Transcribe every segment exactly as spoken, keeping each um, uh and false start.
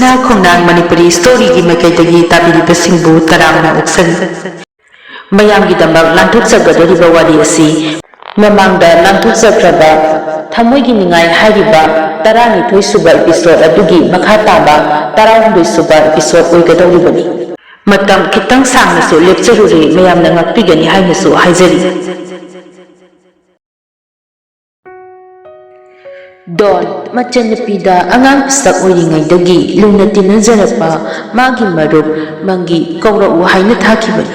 ꯏꯁꯥ ꯈꯣꯡꯅꯥꯡ ꯃꯅꯤꯄꯨꯔꯤ ꯁ꯭ꯇꯣꯔꯤꯒꯤ ꯃꯥꯏꯀꯩꯗꯒꯤ ꯇꯥꯕꯤꯔꯤꯕꯁꯤꯡꯕꯨ ꯇꯔꯥꯝꯅ ꯑꯣꯛꯆꯔꯤ꯫ ꯃꯌꯥꯝꯒꯤꯗꯃꯛ ꯂꯥꯟꯊꯣꯛꯆꯒꯗꯧꯔꯤꯕ ꯋꯥꯔꯤ ꯑꯁꯤ ꯃꯃꯥꯡꯗ ꯂꯥꯟꯊꯣꯛꯆꯈ꯭ꯔꯕ ꯊꯃꯣꯏꯒꯤ ꯅꯤꯡꯉꯥꯏ ꯍꯥꯏꯔꯤꯕ ꯇꯔꯥꯅꯤꯊꯣꯏ ꯁꯨꯕ episode ꯑꯗꯨꯒꯤ ꯃꯈꯥ ꯇꯥꯕ ꯇꯔꯥꯍꯨꯝꯗꯣꯏ ꯁꯨꯕ episode ꯑꯣꯏꯒꯗꯧꯔꯤꯕꯅꯤ꯫ ꯃꯇꯝ ꯈꯤꯇꯪ ꯁꯥꯡꯅꯁꯨ ꯂꯦꯞꯆꯔꯨꯔꯦ, ꯃꯌꯥꯝꯅ ꯉꯥꯛꯄꯤꯒꯅꯤ ꯍꯥꯏꯅꯁꯨ ꯍꯥꯏꯖꯔꯤ꯫ ꯗꯣꯟ ꯃꯆꯟꯅꯨꯄꯤꯗ ꯑꯉꯥꯡ ꯄꯤꯁꯛ ꯑꯣꯏꯔꯤꯉꯩꯗꯒꯤ ꯂꯨꯅ ꯇꯤꯟꯅꯖꯔꯛꯄ ꯃꯥꯒꯤ ꯃꯔꯨꯞ ꯃꯪꯒꯤ ꯀꯧꯔꯛꯎ ꯍꯥꯏꯅ ꯊꯥꯈꯤꯕꯅꯤ꯫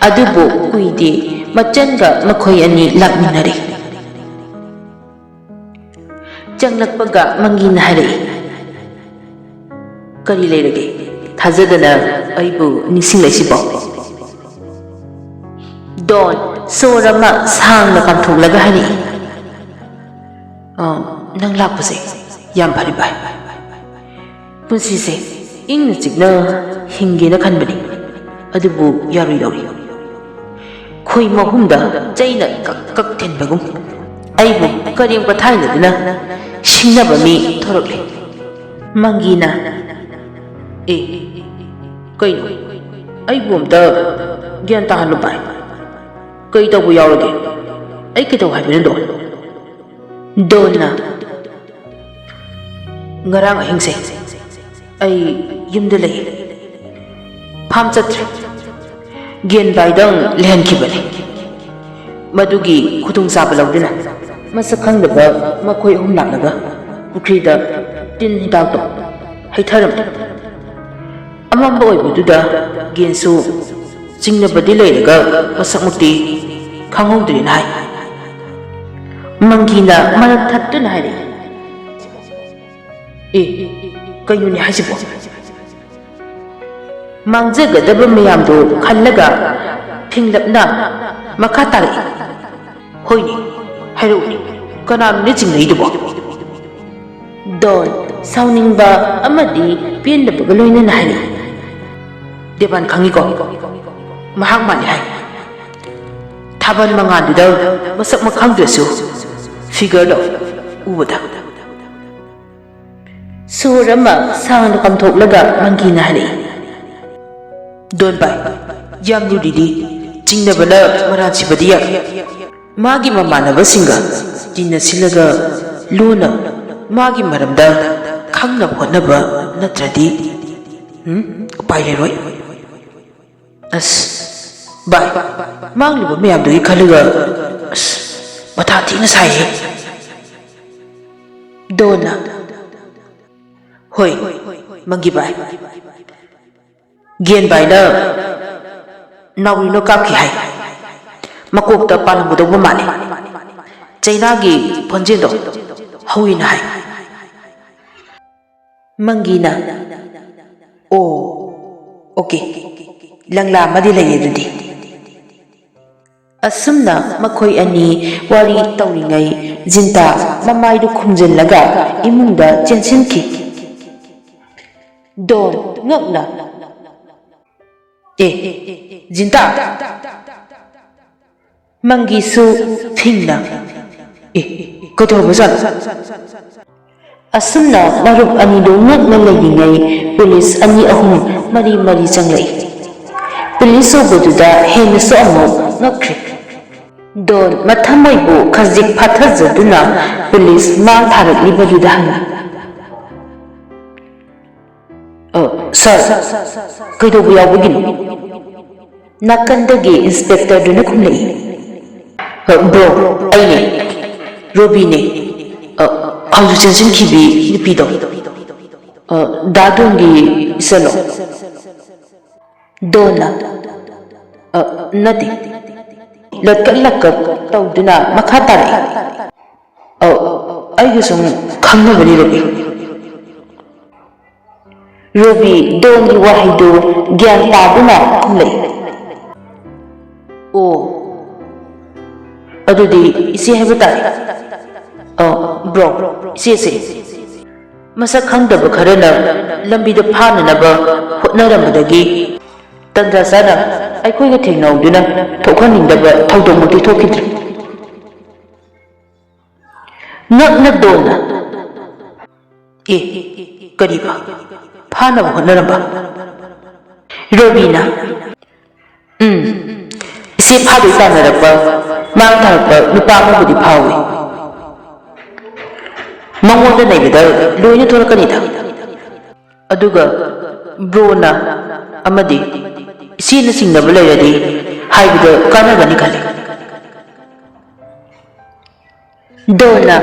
ꯑꯗꯨꯕꯨ ꯀꯨꯏꯗꯦ, ꯃꯆꯟꯒ ꯃꯈꯣꯏ ꯑꯅꯤ ꯂꯥꯛꯃꯤꯟꯅꯔꯦ꯫ ꯆꯪꯂꯛꯄꯒ ꯃꯪꯒꯤꯅ ꯍꯥꯏꯔꯛꯏ, "ꯀꯔꯤ ꯂꯩꯔꯒꯦ? ꯊꯥꯖꯗꯅ ꯑꯩꯕꯨ ꯅꯤꯡꯁꯤꯡꯂꯛꯏꯁꯤꯕꯣ?" ꯗꯣꯟ ꯁꯣꯔ ꯑꯃ ꯁꯥꯡꯅ ꯀꯥꯝꯊꯣꯛꯂꯒ ꯍꯥꯏꯔꯛꯏ, "ꯑ, ꯅꯪ ꯂꯥꯛꯄꯁꯦ ꯌꯥꯝ ꯐꯔꯦ ꯚꯥꯏ꯫ ꯄꯨꯟꯁꯤꯁꯦ ꯏꯪꯅ ꯆꯤꯛꯅ ꯍꯤꯡꯒꯦꯅ ꯈꯟꯕꯅꯤ, ꯑꯗꯨꯕꯨ ꯌꯥꯔꯣꯏꯗꯧꯔꯤ꯫ ꯈꯣꯏ ꯃꯍꯨꯝꯗ ꯆꯩꯅ ꯀꯛ ꯀꯛ ꯊꯤꯟꯕꯒꯨꯝ ꯑꯩꯕꯨ ꯀꯔꯦꯝ ꯀꯊꯥꯏꯅꯗꯨꯅ ꯁꯤꯡꯅꯕ ꯃꯤ ꯊꯣꯔꯛꯂꯦ꯫" ꯃꯪꯒꯤꯅ, "ꯑꯦ, ꯀꯩꯅꯣ? ꯑꯩꯕꯨ ꯑꯝꯇ ꯒ꯭ꯌꯥꯟ ꯇꯥꯍꯜꯂꯨ ꯚꯥꯏ꯫ ꯀꯩ ꯇꯧꯕ ꯌꯥꯎꯔꯒꯦ? ꯑꯩ ꯀꯩꯗꯧ ꯍꯥꯏꯕꯅꯣ, ꯗꯣꯟ?" ꯗꯣꯟꯅ, "ꯉꯔꯥꯡ ꯑꯍꯤꯡꯁꯦ ꯑꯩ ꯌꯨꯝꯗ ꯂꯩ, ꯐꯥꯝ ꯆꯠꯇ꯭ꯔꯦ꯫ ꯒꯦꯟꯕꯥꯏꯗꯪ ꯂꯩꯍꯟꯈꯤꯕꯅꯤ꯫ ꯃꯗꯨꯒꯤ ꯈꯨꯗꯣꯡꯆꯥꯕ ꯂꯧꯗꯨꯅ ꯃꯁꯛ ꯈꯪꯗꯕ ꯃꯈꯣꯏ ꯑꯍꯨꯝ ꯂꯥꯛꯂꯒ ꯄꯨꯈ꯭ꯔꯤꯗ ꯇꯤꯟ ꯍꯤꯗꯥꯛꯇꯣ ꯍꯩꯊꯔꯝꯃꯤ꯫ ꯑꯃꯝꯕ ꯑꯣꯏꯕꯗꯨꯗ ꯒꯦꯟꯁꯨ ꯆꯤꯡꯅꯕꯗꯤ ꯂꯩꯔꯒ ꯃꯁꯛꯃꯛꯇꯤ ꯈꯪꯍꯧꯗ꯭ꯔꯦꯅ ꯍꯥꯏ꯫" ꯃꯪꯒꯤꯅ ꯃꯔꯛ ꯊꯠꯇꯨꯅ ꯍꯥꯏꯔꯛꯏ, "ꯑꯦ, ꯀꯩꯅꯣꯅꯦ ꯍꯥꯏꯁꯤꯕꯣ?" ꯃꯥꯡꯖꯒꯗꯕ ꯃꯌꯥꯝꯗꯨ ꯈꯜꯂꯒ ꯐꯤꯡꯂꯞꯅ ꯃꯈꯥ ꯇꯥꯔꯛꯏ, "ꯍꯣꯏꯅꯦ, ꯍꯥꯏꯔꯛꯎꯅꯦ, ꯀꯅꯥꯅꯣꯅꯦ ꯆꯤꯡꯅꯩꯗꯨꯕꯣ?" ꯗꯣꯟ ꯁꯥꯎꯅꯤꯡꯕ ꯑꯃꯗꯤ ꯄꯦꯟꯗꯕꯒ ꯂꯣꯏꯅꯅ ꯍꯥꯏꯔꯛꯏ, "ꯗꯦꯕꯥꯟ ꯈꯪꯉꯤꯀꯣ? ꯃꯍꯥꯛ ꯃꯥꯜꯂꯤ ꯍꯥꯏ꯫ ꯊꯥꯕꯜ ꯃꯉꯥꯜꯗꯨꯗ ꯃꯁꯛ ꯃꯈꯪꯗ꯭ꯔꯁꯨ figureꯗꯣ ꯎꯕꯗ꯫" ꯁꯣꯔ ꯑꯃ ꯁꯥꯡꯅ ꯀꯥꯝꯊꯣꯛꯂꯒ ꯃꯪꯒꯤꯅ ꯍꯥꯏꯔꯛꯏ꯫ ꯗꯣꯟꯕꯥꯏ, ꯌꯥꯝ ꯂꯨꯔꯤꯗꯤ꯫ ꯆꯤꯡꯅꯕꯅ ꯃꯔꯥꯟ ꯁꯤꯕꯗꯤ ꯌꯥꯏ꯫ ꯃꯥꯒꯤ ꯃꯃꯥꯟꯅꯕꯁꯤꯡꯒ ꯇꯤꯟꯅꯁꯤꯜꯂꯒ ꯂꯣꯟꯅ ꯃꯥꯒꯤ ꯃꯔꯝꯗ ꯈꯪꯅꯕ ꯍꯣꯠꯅꯕ ꯅꯠꯇ꯭ꯔꯗꯤ, ꯎꯝ, ꯎꯄꯥꯏ ꯂꯩꯔꯣꯏ꯫ ꯑꯁ, ꯚꯥꯏ, ꯃꯥꯡꯂꯤꯕ ꯃꯌꯥꯝꯗꯨꯒꯤ ꯈꯜꯂꯒ, ꯑꯁ, ꯃꯊꯥ ꯊꯤꯅ ꯁꯥꯏꯍꯦ꯫ ꯗꯣꯟꯅ, ꯍꯣꯏ, ꯃꯪꯒꯤ ꯚꯥꯏ꯫ ꯒꯦꯟ ꯚꯥꯏꯅ ꯅꯥꯎꯔꯤꯅ ꯀꯥꯞꯈꯤ ꯍꯥꯏ꯫ ꯃꯀꯣꯛꯇ ꯄꯥꯜꯂꯝꯒꯗꯧꯕ ꯃꯥꯜꯂꯤ꯫ ꯆꯩꯅꯥꯒꯤ ꯈꯣꯟꯖꯦꯜꯗꯣ ꯍꯧꯋꯤꯅ ꯍꯥꯏ꯫ ꯃꯪꯒꯤꯅ, ꯑꯣ, ꯑꯣꯀꯦ, ꯂꯪꯂꯥ ꯑꯃꯗꯤ ꯂꯩꯌꯦ ꯑꯗꯨꯗꯤ꯫ ꯑꯁꯨꯝꯅ ꯃꯈꯣꯏ ꯑꯅꯤ ꯋꯥꯔꯤ ꯇꯧꯔꯤꯉꯩ ꯖꯤꯟꯇꯥ ꯃꯃꯥꯏꯗꯨ ꯈꯨꯝꯖꯤꯜꯂꯒ ꯏꯃꯨꯡꯗ ꯆꯦꯟꯁꯤꯟꯈꯤ꯫ ꯗꯣꯟ ꯉꯛꯅ, ꯑꯦ, ꯖꯤꯟꯇꯥ! ꯃꯪꯒꯤꯁꯨ ꯐꯤꯡꯅ, ꯑꯦ, ꯀꯩꯗꯧꯔꯕꯖꯥꯠꯅꯣ? ꯑꯁꯨꯝꯅ ꯃꯔꯨꯞ ꯑꯅꯤꯗꯨ ꯉꯛꯅ ꯂꯩꯔꯤꯉꯩ ꯄꯨꯂꯤꯁ ꯑꯅꯤ ꯑꯍꯨꯝ ꯃꯔꯤ ꯃꯔꯤ ꯆꯪꯂꯛꯏ꯫ ꯄꯨꯂꯤꯁ ꯎꯕꯗꯨꯗ ꯍꯦꯟꯅꯁꯨ ꯑꯃꯨꯛ ꯉꯛꯈ꯭ꯔꯦ꯫ ꯗꯣꯟ ꯃꯊꯃꯣꯏꯕꯨ ꯈꯖꯤꯛ ꯐꯥꯊꯖꯗꯨꯅ ꯄꯨꯂꯤꯁ ꯃꯥꯡ ꯊꯥꯔꯛꯂꯤꯕꯗꯨꯗ ꯍꯪꯉꯤ꯫ "ꯑ, ꯁꯥꯔ, ꯀꯩꯗꯧꯕ ꯌꯥꯎꯕꯒꯤꯅꯣ?" ꯅꯥꯀꯟꯗꯒꯤ ꯏꯟꯁꯄꯦꯛꯇꯔꯗꯨꯅ ꯈꯨꯝꯂꯛꯏ꯫ "ꯑ, ꯕ꯭ꯔꯣ, ꯑꯩꯅꯦ, ꯔꯣꯕꯤꯅꯦ, ꯑ, ꯍꯧꯖꯤꯛ ꯆꯦꯟꯁꯤꯟꯈꯤꯕꯤ ꯅꯨꯄꯤꯗꯣ, ꯑ, ꯗꯥ ꯗꯣꯟꯒꯤ ꯏꯆꯜꯂꯣ?" ꯗꯣꯟꯅ, "ꯑ, ꯅꯠꯇꯦ꯫" ꯂꯠꯀꯠ ꯂꯠꯀꯠ ꯇꯧꯗꯨꯅ ꯃꯈꯥ ꯇꯥꯔꯛꯏ꯫ "ꯑ, ꯑꯩꯒ ꯁꯨꯝ ꯈꯪꯅꯕꯅꯤ, ꯔꯣꯕꯤ꯫" ꯔꯣꯕꯤ ꯗꯣꯟꯒꯤ ꯋꯥꯍꯩꯗꯨ ꯒ꯭ꯌꯥꯟ ꯇꯥꯗꯨꯅ ꯈꯨꯝꯂꯛꯏ꯫ "ꯑꯣ, ꯑꯗꯨꯗꯤ ꯏꯆꯦ ꯍꯥꯏꯕ ꯇꯥꯔꯦ꯫" "ꯑ, ꯕ꯭ꯔꯣ, ꯏꯆꯦꯁꯦ ꯃꯁꯛ ꯈꯪꯗꯕ ꯈꯔꯅ ꯂꯝꯕꯤꯗ ꯐꯥꯅꯅꯕ ꯍꯣꯠꯅꯔꯝꯕꯗꯒꯤ ꯇꯟꯖꯥ ꯆꯥꯅ ꯑꯩꯈꯣꯏꯒ ꯊꯦꯡꯅꯍꯧꯗꯨꯅ ꯊꯣꯛꯍꯟꯅꯤꯡꯗꯕ ꯊꯧꯗꯣꯛꯃꯛꯇꯤ ꯊꯣꯛꯈꯤꯗ꯭ꯔꯦ꯫" ꯉꯛꯅ ꯗꯣꯟꯅ, "ꯑꯦ, ꯀꯔꯤꯕ? ꯐꯥꯅꯕ ꯍꯣꯠꯅꯔꯝꯕ? ꯔꯣꯕꯤꯅ, "ꯎꯝ, ꯏꯆꯦ ꯐꯥꯗꯣꯏ ꯇꯥꯟꯅꯔꯛꯄ, ꯃꯥꯡ ꯊꯥꯔꯛꯄ ꯅꯨꯄꯥ ꯑꯃꯕꯨꯗꯤ ꯐꯥꯎꯏ꯫ ꯃꯉꯣꯟꯗ ꯅꯩꯕꯗ ꯂꯣꯏꯅ ꯊꯣꯛꯂꯛꯀꯅꯤꯗ꯫ ꯑꯗꯨꯒ ꯕ꯭ꯔꯣꯅ ꯑꯃꯗꯤ ꯏꯆꯦꯅ ꯆꯤꯡꯅꯕ ꯂꯩꯔꯗꯤ ꯍꯥꯏꯕꯗ ꯀꯥꯟꯅꯒꯅꯤ ꯈꯜꯂꯤ꯫" ꯗꯣꯟꯅ,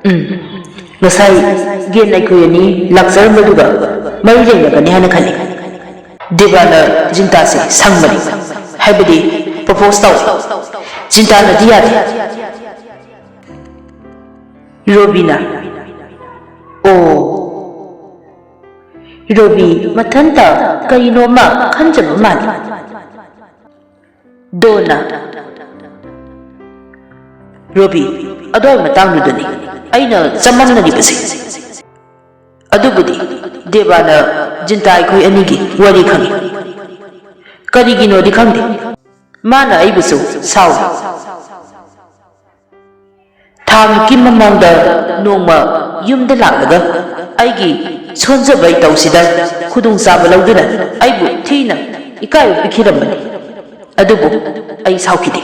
"ꯎꯝ, ꯉꯁꯥꯏ ꯌꯦꯟ ꯑꯩꯈꯣꯏ ꯑꯅꯤ ꯂꯥꯛꯆꯔꯝꯕꯗꯨꯒ ꯃꯔꯤ ꯂꯩꯅꯒꯅꯤ ꯍꯥꯏꯅ ꯈꯜꯂꯤ꯫ ꯗꯦꯕꯥꯅ ꯖꯤꯟꯇꯥꯁꯦ ꯁꯪꯕꯅꯤ, ꯍꯥꯏꯕꯗꯤ ꯄ꯭ꯔꯣꯄꯣꯁ ꯇꯧꯏ꯫ ꯖꯤꯟꯇꯥꯅꯗꯤ ꯌꯥꯗꯦ꯫" ꯔꯣꯕꯤꯅ, "ꯑꯣ꯫" ꯔꯣꯕꯤ ꯃꯊꯟꯇ ꯀꯔꯤꯅꯣꯃ ꯈꯟꯖꯕ ꯃꯥꯜꯂꯤ꯫ ꯗꯣꯟꯅ, "ꯔꯣꯕꯤ, ꯑꯗꯨꯋꯥꯏ ꯃꯇꯥꯡꯗꯨꯗꯅꯤ ꯑꯩꯅ ꯆꯃꯝꯅꯔꯤꯕꯁꯦ꯫ ꯑꯗꯨꯕꯨꯗꯤ ꯗꯦꯕꯥꯅ ꯖꯤꯟꯇꯥ ꯑꯩꯈꯣꯏ ꯑꯅꯤꯒꯤ ꯋꯥꯔꯤ ꯈꯪꯏ꯫ ꯀꯔꯤꯒꯤꯅꯣꯗꯤ ꯈꯪꯗꯦ, ꯃꯥꯅ ꯑꯩꯕꯨꯁꯨ ꯁꯥꯎꯏ꯫ ꯊꯥꯃꯨꯛꯀꯤ ꯃꯃꯥꯡꯗ ꯅꯣꯡꯃ ꯌꯨꯝꯗ ꯂꯥꯛꯂꯒ ꯑꯩꯒꯤ ꯁꯣꯟꯖꯕ ꯏꯇꯧꯁꯤꯗ ꯈꯨꯗꯣꯡꯆꯥꯕ ꯂꯧꯗꯨꯅ ꯑꯩꯕꯨ ꯊꯤꯅ ꯏꯀꯥꯏꯕ ꯄꯤꯈꯤꯔꯝꯕꯅꯤ꯫ ꯑꯗꯨꯕꯨ ꯑꯩ ꯁꯥꯎꯈꯤꯗꯦ꯫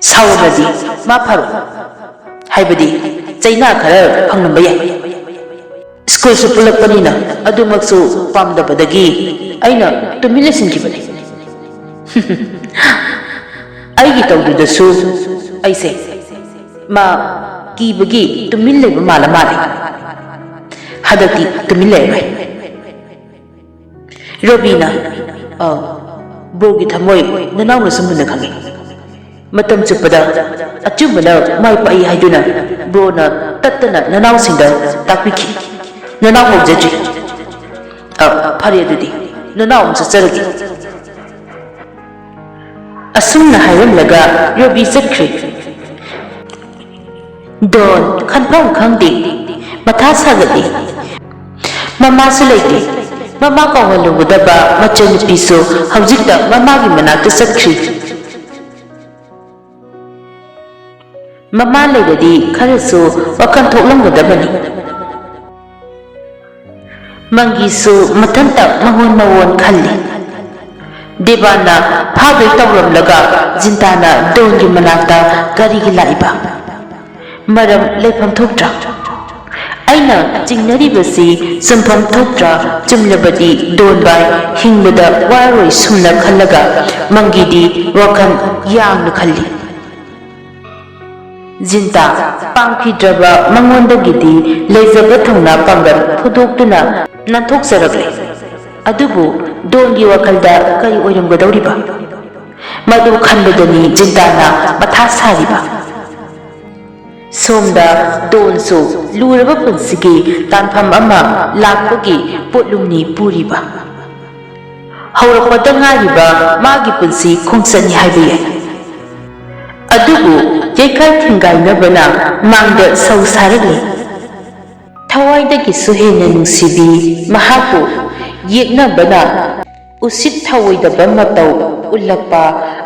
ꯁꯥꯎꯔꯝꯂꯗꯤ ꯃꯥ ꯐꯔꯣꯏ, ꯍꯥꯏꯕꯗꯤ ꯆꯩꯅꯥ ꯈꯔ ꯐꯪꯂꯝꯕ ꯌꯥꯏ꯫ ꯁ꯭ꯀꯨꯜꯁꯨ ꯄꯨꯜꯂꯛꯄꯅꯤꯅ ꯑꯗꯨꯃꯛꯁꯨ ꯄꯥꯝꯗꯕꯗꯒꯤ ꯑꯩꯅ ꯇꯨꯃꯤꯟ ꯂꯩꯁꯤꯟꯈꯤꯕꯅꯤ꯫" ꯑꯩꯒꯤ ꯇꯧꯗꯨꯗꯁꯨ ꯑꯩꯁꯦ ꯃꯥ ꯀꯤꯕꯒꯤ ꯇꯨꯃꯤꯟ ꯂꯩꯕ ꯃꯥꯜꯂ ꯃꯥꯜꯂꯦ꯫ ꯍꯟꯗꯛꯇꯤ ꯇꯨꯃꯤꯟ ꯂꯩꯔꯔꯣꯏ꯫ ꯔꯣꯕꯤꯅ, "ꯑ, ꯕ꯭ꯔꯣꯒꯤ ꯊꯃꯣꯏ ꯅꯅꯥꯎꯅꯁꯨ ꯃꯨꯟꯅ ꯈꯪꯏ꯫ ꯃꯇꯝ ꯆꯨꯞꯄꯗ ꯑꯆꯨꯝꯕꯅ ꯃꯥꯏ ꯄꯥꯛꯏ ꯍꯥꯏꯗꯨꯅ ꯕ꯭ꯔꯣꯅ ꯇꯠꯇꯅ ꯅꯅꯥꯎꯁꯤꯡꯗ ꯇꯥꯛꯄꯤꯈꯤ꯫ ꯅꯅꯥꯎ ꯀꯧꯖꯗ꯭ꯔꯤ꯫ ꯑ, ꯐꯔꯦ ꯑꯗꯨꯗꯤ, ꯅꯅꯥꯎ ꯑꯃꯨꯛ ꯆꯠꯆꯔꯒꯦ꯫" ꯑꯁꯨꯝꯅ ꯍꯥꯏꯔꯝꯂꯒ ꯔꯣꯕꯤ ꯆꯠꯈ꯭ꯔꯦ꯫ ꯗꯣꯟ ꯈꯟꯐꯝ ꯈꯪꯗꯦ, ꯃꯊꯥ ꯁꯥꯒꯠꯂꯤ꯫ ꯃꯃꯥꯁꯨ ꯂꯩꯇꯦ꯫ ꯃꯃꯥ ꯀꯧꯍꯜꯂꯨꯒꯗꯕ ꯃꯆꯟꯅꯨꯄꯤꯁꯨ ꯍꯧꯖꯤꯛꯇ ꯃꯃꯥꯒꯤ ꯃꯅꯥꯛꯇ ꯆꯠꯈ꯭ꯔꯤ꯫ ꯃꯃꯥ ꯂꯩꯔꯗꯤ ꯈꯔꯁꯨ ꯋꯥꯈꯜ ꯊꯣꯛꯂꯝꯒꯗꯕꯅꯤ꯫ ꯃꯪꯒꯤꯁꯨ ꯃꯊꯟꯇ ꯃꯉꯣꯟ ꯃꯉꯣꯟ ꯈꯜꯂꯤ꯫ ꯗꯦꯕꯥꯟꯅ ꯐꯥꯗꯣꯏ ꯇꯧꯔꯝꯂꯒ ꯖꯤꯟꯇꯥꯅ ꯗꯣꯟꯒꯤ ꯃꯅꯥꯛꯇ ꯀꯔꯤꯒꯤ ꯂꯥꯛꯏꯕ? ꯃꯔꯝ ꯂꯩꯐꯝ ꯊꯣꯛꯇ꯭ꯔꯥ? ꯑꯩꯅ ꯆꯤꯡꯅꯔꯤꯕꯁꯤ ꯆꯨꯝꯐꯝ ꯊꯣꯛꯇ꯭ꯔꯥ? ꯆꯨꯝꯂꯕꯗꯤ ꯗꯣꯟꯕꯥꯏ ꯍꯤꯡꯕꯗ ꯋꯥꯔꯣꯏ ꯁꯨꯝꯅ ꯈꯜꯂꯒ ꯃꯪꯒꯤꯗꯤ ꯋꯥꯈꯜ ꯌꯥꯡꯅ ꯈꯜꯂꯤ꯫ ꯖꯤꯟꯇꯥ ꯄꯥꯝꯈꯤꯗ꯭ꯔꯕ ꯃꯉꯣꯟꯗꯒꯤꯗꯤ ꯂꯩꯖꯕ ꯊꯧꯅꯥ ꯄꯥꯡꯒꯜ ꯐꯨꯗꯣꯛꯇꯨꯅ ꯅꯥꯟꯊꯣꯛꯆꯔꯛꯂꯦ꯫ ꯑꯗꯨꯕꯨ ꯗꯣꯟꯒꯤ ꯋꯥꯈꯜꯗ ꯀꯔꯤ ꯑꯣꯏꯔꯝꯒꯗꯧꯔꯤꯕ? ꯃꯗꯨ ꯈꯟꯕꯗꯅꯤ ꯖꯤꯟꯇꯥꯅ ꯃꯊꯥ ꯁꯥꯔꯤꯕ꯫ ꯁꯣꯝꯗ ꯗꯣꯟꯁꯨ ꯂꯨꯔꯕ ꯄꯨꯟꯁꯤꯒꯤ ꯇꯥꯟꯐꯝ ꯑꯃ ꯂꯥꯛꯄꯒꯤ ꯄꯣꯠꯂꯨꯝꯅꯤ ꯄꯨꯔꯤꯕ꯫ ꯍꯧꯔꯛꯄꯗ ꯉꯥꯏꯔꯤꯕ ꯃꯥꯒꯤ ꯄꯨꯟꯁꯤ ꯈꯣꯡꯆꯠꯅꯤ ꯍꯥꯏꯕ ꯌꯥꯏ꯫ ꯑꯗꯨꯕꯨ ꯌꯩꯈꯥꯏ ꯊꯤꯡꯒꯥꯏꯅꯕꯅ ꯃꯥꯡꯗ ꯁꯧ ꯁꯥꯔꯛꯂꯤ꯫ ꯊꯋꯥꯏꯗꯒꯤꯁꯨ ꯍꯦꯟꯅ ꯅꯨꯡꯁꯤꯕꯤ ꯃꯍꯥꯛꯄꯨ ꯌꯦꯛꯅꯕꯅ ꯎꯁꯤꯠ ꯊꯑꯣꯏꯗꯕ ꯃꯇꯧ ꯎꯠꯂꯛꯄ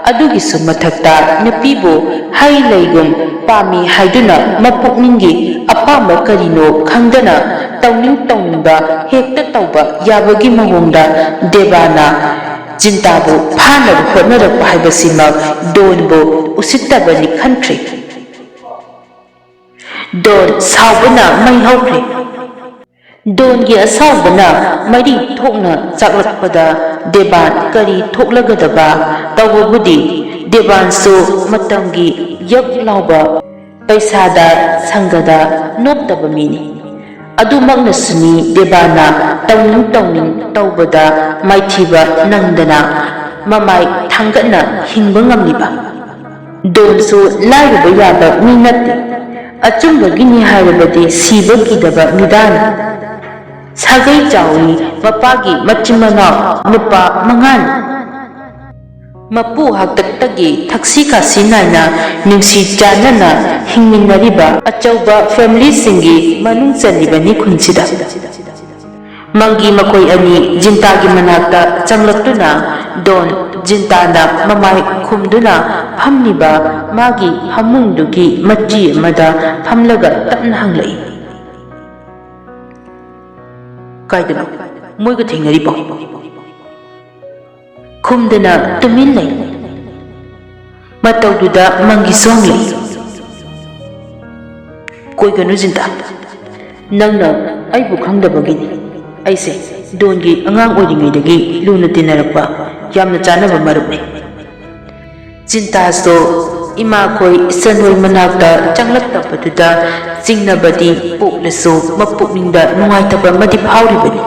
ꯑꯗꯨꯒꯤꯁꯨ ꯃꯊꯛꯇ ꯅꯨꯄꯤꯕꯨ ꯍꯩ ꯂꯩꯒꯨꯝ ꯄꯥꯝꯃꯤ ꯍꯥꯏꯗꯨꯅ ꯃꯄꯨꯛꯅꯤꯡꯒꯤ ꯑꯄꯥꯝꯕ ꯀꯔꯤꯅꯣ ꯈꯪꯗꯅ ꯇꯧꯅꯤꯡ ꯇꯧꯅꯤꯡꯕ ꯍꯦꯛꯇ ꯇꯧꯕ ꯌꯥꯕꯒꯤ ꯃꯑꯣꯡꯗ ꯗꯦꯕꯥꯅ ꯖꯤꯟꯇꯥꯕꯨ ꯐꯥꯅꯕ ꯍꯣꯠꯅꯔꯛꯄ ꯍꯥꯏꯕꯁꯤꯃꯛ ꯗꯣꯟꯕꯨ ꯎꯁꯤꯠꯇꯕꯅꯤ ꯈꯟꯈ꯭ꯔꯦ꯫ ꯗꯣꯟ ꯁꯥꯎꯕꯅ ꯃꯩ ꯍꯧꯈ꯭ꯔꯦ꯫ ꯗꯣꯟꯒꯤ ꯑꯁꯥꯎꯕꯅ ꯃꯔꯤ ꯊꯣꯛꯅ ꯆꯥꯛꯂꯛꯄꯗ ꯗꯦꯕꯥꯟ ꯀꯔꯤ ꯊꯣꯛꯂꯒꯗꯕ? ꯇꯧꯕꯕꯨꯗꯤ ꯗꯦꯕꯥꯟꯁꯨ ꯃꯇꯝꯒꯤ ꯌꯛ ꯂꯥꯎꯕ ꯄꯩꯁꯥꯗ ꯁꯪꯒꯗ ꯅꯣꯞꯇꯕ ꯃꯤꯅꯤ꯫ ꯑꯗꯨꯃꯛꯅꯁꯨꯅꯤ ꯗꯦꯕꯥꯟꯅ ꯇꯧꯅꯤꯡ ꯇꯧꯅꯤꯡ ꯇꯧꯕꯗ ꯃꯥꯏꯊꯤꯕ ꯅꯪꯗꯅ ꯃꯃꯥꯏ ꯊꯥꯡꯒꯠꯅ ꯍꯤꯡꯕ ꯉꯝꯂꯤꯕ꯫ ꯗꯣꯟꯁꯨ ꯂꯥꯏꯔꯕ ꯌꯥꯕ ꯃꯤ ꯅꯠꯇꯦ꯫ ꯑꯆꯨꯝꯕꯒꯤꯅꯤ ꯍꯥꯏꯔꯕꯗꯤ ꯁꯤꯕ ꯀꯤꯗꯕ ꯃꯤꯗꯥꯅꯤ꯫ ꯁꯥꯒꯩ ꯆꯥꯎꯏ, ꯃꯄꯥꯒꯤ ꯃꯆꯤꯟ ꯃꯅꯥꯎ ꯅꯨꯄꯥ ꯃꯉꯥꯅꯤ꯫ ꯃꯄꯨ ꯍꯥꯛꯇꯛꯇꯒꯤ ꯊꯛꯁꯤ ꯈꯥꯁꯤ ꯅꯥꯏꯅ ꯅꯨꯡꯁꯤ ꯆꯥꯟꯅꯅ ꯍꯤꯡꯃꯤꯟꯅꯔꯤꯕ ꯑꯆꯧꯕ ꯐꯦꯃꯤꯂꯤꯁꯤꯡꯒꯤ ꯃꯅꯨꯡ ꯆꯜꯂꯤꯕꯅꯤ ꯈꯨꯟꯁꯤꯗ꯫ ꯃꯪꯒꯤ ꯃꯈꯣꯏ ꯑꯅꯤ ꯖꯤꯟꯇꯥꯒꯤ ꯃꯅꯥꯛꯇ ꯆꯪꯂꯛꯇꯨꯅ ꯗꯣꯟ ꯖꯤꯟꯇꯥꯅ ꯃꯃꯥꯏ ꯈꯨꯝꯗꯨꯅ ꯐꯝꯂꯤꯕ ꯃꯥꯒꯤ ꯐꯃꯨꯡꯗꯨꯒꯤ ꯃꯆꯤ ꯑꯃꯗ ꯐꯝꯂꯒ ꯇꯞꯅ ꯍꯪꯂꯛꯏ꯫ "ꯀꯥꯏꯗꯅꯣ? ꯃꯣꯏꯒ ꯊꯦꯡꯅꯔꯤꯕꯣ?" ꯈꯨꯝꯗꯅ ꯇꯨꯃꯤꯟ ꯂꯩ꯫ ꯃꯇꯧꯗꯨꯗ ꯃꯪꯒꯤꯁꯨ ꯍꯪꯂꯛꯏ, "ꯀꯣꯏꯒꯅꯨ ꯖꯤꯟꯇꯥ, ꯅꯪꯅ ꯑꯩꯕꯨ ꯈꯪꯗꯕꯒꯤꯅꯤ꯫ ꯑꯩꯁꯦ ꯗꯣꯟꯒꯤ ꯑꯉꯥꯡ ꯑꯣꯏꯔꯤꯉꯩꯗꯒꯤ ꯂꯨꯅ ꯇꯤꯟꯅꯔꯛꯄ ꯌꯥꯝꯅ ꯆꯥꯟꯅꯕ ꯃꯔꯨꯞꯅꯤ꯫" ꯖꯤꯟꯇꯥꯁꯨ ꯏꯃꯥꯈꯣꯏ ꯏꯆꯟꯍꯣꯏ ꯃꯅꯥꯛꯇ ꯆꯪꯂꯛꯇꯕꯗꯨꯗ ꯆꯤꯡꯅꯕꯗꯤ ꯄꯣꯛꯂꯁꯨ ꯃꯄꯨꯛꯅꯤꯡꯗ ꯅꯨꯡꯉꯥꯏꯇꯕ ꯑꯃꯗꯤ ꯐꯥꯎꯔꯤꯕꯅꯤ꯫